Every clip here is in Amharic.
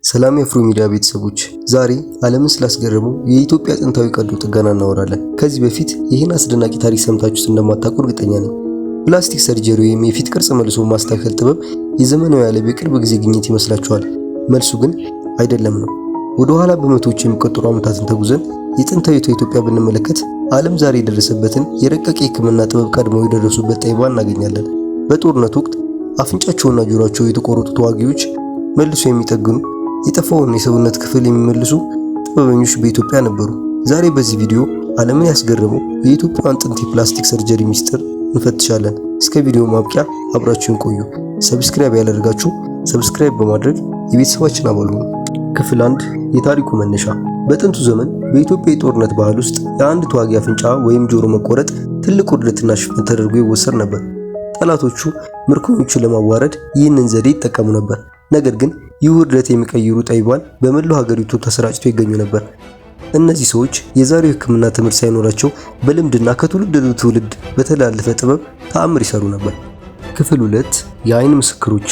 ሰላም የአፍሮ ሚዲያ ቤተሰቦች፣ ዛሬ ዓለምን ስላስገረመው የኢትዮጵያ ጥንታዊ ቀዶ ጥገና እናወራለን። ከዚህ በፊት ይህን አስደናቂ ታሪክ ሰምታችሁት እንደማታውቁ እርግጠኛ ነኝ። Plastic surgery ወይም የፊት ቅርጽ መልሶ ማስተካከል ጥበብ የዘመናዊ ዓለም የቅርብ ጊዜ ግኝት ይመስላችኋል? መልሱ ግን አይደለም ነው። ወደ ኋላ በመቶዎች የሚቆጠሩ ዓመታትን ተጉዘን የጥንታዊቷ ኢትዮጵያ ብንመለከት ዓለም ዛሬ የደረሰበትን የረቀቀ የሕክምና ጥበብ ቀድመው የደረሱበት ጠቢባን እናገኛለን። በጦርነት ወቅት አፍንጫቸውና ጆሯቸው የተቆረጡ ተዋጊዎች መልሶ የሚጠግኑ፣ የጠፋውን የሰውነት ክፍል የሚመልሱ ጥበበኞች በኢትዮጵያ ነበሩ። ዛሬ በዚህ ቪዲዮ ዓለምን ያስገረመው የኢትዮጵያን ጥንት የ plastic surgery ሚስጥር እንፈትሻለን። እስከ ቪዲዮ ማብቂያ አብራችሁን ቆዩ። Subscribe ያላደረጋችሁ subscribe በማድረግ የቤተሰባችን አባል ሁኑ። ክፍል 1፣ የታሪኩ መነሻ። በጥንቱ ዘመን በኢትዮጵያ የጦርነት ባህል ውስጥ የአንድ ተዋጊ አፍንጫ ወይም ጆሮ መቆረጥ ትልቅ ውርደትና ሽንፈት ተደርጎ ይወሰድ ነበር። ጠላቶቹ ምርኮኞቹን ለማዋረድ ይህንን ዘዴ ይጠቀሙ ነበር። ነገር ግን ይህ ውርደት የሚቀይሩ ጠቢባን በመላው ሀገሪቱ ተሰራጭተው ይገኙ ነበር። እነዚህ ሰዎች የዛሬው ሕክምና ትምህርት ሳይኖራቸው በልምድና ከትውልድ ወደ ትውልድ በተላለፈ ጥበብ ተአምር ይሰሩ ነበር። ክፍል 2፣ የአይን ምስክሮች።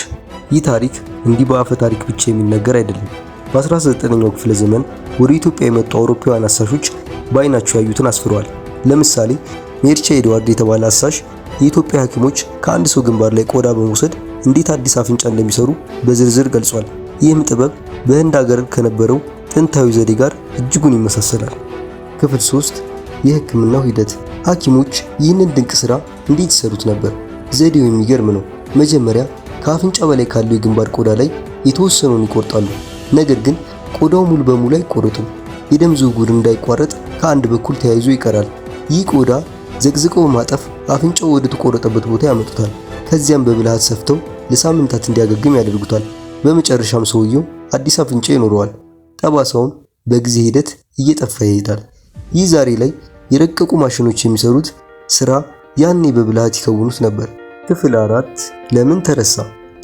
ይህ ታሪክ እንዲህ በአፈ ታሪክ ብቻ የሚነገር አይደለም። በ19ኛው ክፍለ ዘመን ወደ ኢትዮጵያ የመጡ አውሮፓውያን አሳሾች በአይናቸው ያዩትን አስፍረዋል። ለምሳሌ ሜርቻ ኤድዋርድ የተባለ አሳሽ የኢትዮጵያ ሐኪሞች ከአንድ ሰው ግንባር ላይ ቆዳ በመውሰድ እንዴት አዲስ አፍንጫ እንደሚሰሩ በዝርዝር ገልጿል። ይህም ጥበብ በህንድ ሀገር ከነበረው ጥንታዊ ዘዴ ጋር እጅጉን ይመሳሰላል። ክፍል 3፣ የህክምናው ሂደት። ሐኪሞች ይህንን ድንቅ ስራ እንዴት ይሰሩት ነበር? ዘዴው የሚገርም ነው። መጀመሪያ ከአፍንጫ በላይ ካለው የግንባር ቆዳ ላይ የተወሰነውን ይቆርጣሉ። ነገር ግን ቆዳው ሙሉ በሙሉ አይቆረጥም። የደም ዝውውር እንዳይቋረጥ ከአንድ በኩል ተያይዞ ይቀራል። ይህ ቆዳ ዘቅዝቀው በማጠፍ አፍንጫው ወደ ተቆረጠበት ቦታ ያመጡታል። ከዚያም በብልሃት ሰፍተው ለሳምንታት እንዲያገግም ያደርጉታል። በመጨረሻም ሰውየው አዲስ አፍንጫ ይኖረዋል። ጠባሳውም በጊዜ ሂደት እየጠፋ ይሄዳል። ይህ ዛሬ ላይ የረቀቁ ማሽኖች የሚሰሩት ስራ ያኔ በብልሃት ይከውኑት ነበር። ክፍል 4፣ ለምን ተረሳ?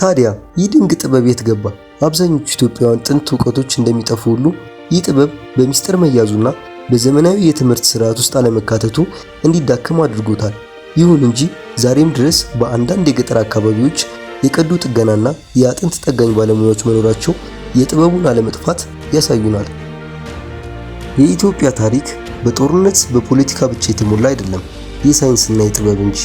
ታዲያ ይህ ድንቅ ጥበብ የት ገባ? አብዛኞቹ ኢትዮጵያውያን ጥንት እውቀቶች እንደሚጠፉ ሁሉ ይህ ጥበብ በሚስጥር መያዙና በዘመናዊ የትምህርት ስርዓት ውስጥ አለመካተቱ እንዲዳከም አድርጎታል። ይሁን እንጂ ዛሬም ድረስ በአንዳንድ የገጠር አካባቢዎች የቀዶ ጥገናና የአጥንት ጠጋኝ ባለሙያዎች መኖራቸው የጥበቡን አለመጥፋት ያሳዩናል። የኢትዮጵያ ታሪክ በጦርነት፣ በፖለቲካ ብቻ የተሞላ አይደለም፣ የሳይንስና የጥበብ እንጂ።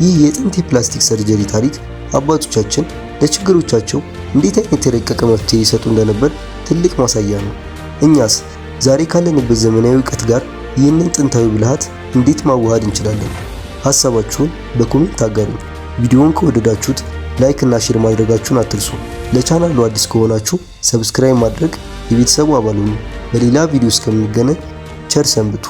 ይህ የጥንት የ plastic surgery ታሪክ አባቶቻችን ለችግሮቻቸው እንዴት አይነት የረቀቀ መፍትሄ ይሰጡ እንደነበር ትልቅ ማሳያ ነው። እኛስ ዛሬ ካለንበት ዘመናዊ እውቀት ጋር ይህንን ጥንታዊ ብልሃት እንዴት ማዋሃድ እንችላለን? ሀሳባችሁን በ comment አጋሩኝ። ቪዲዮውን ከወደዳችሁት like እና share ማድረጋችሁን አትርሱ። ለቻናሉ አዲስ ከሆናችሁ subscribe ማድረግ የቤተሰቡ አባል ሁኑ። በሌላ ቪዲዮ እስከምንገናኝ ቸር ሰንብቱ።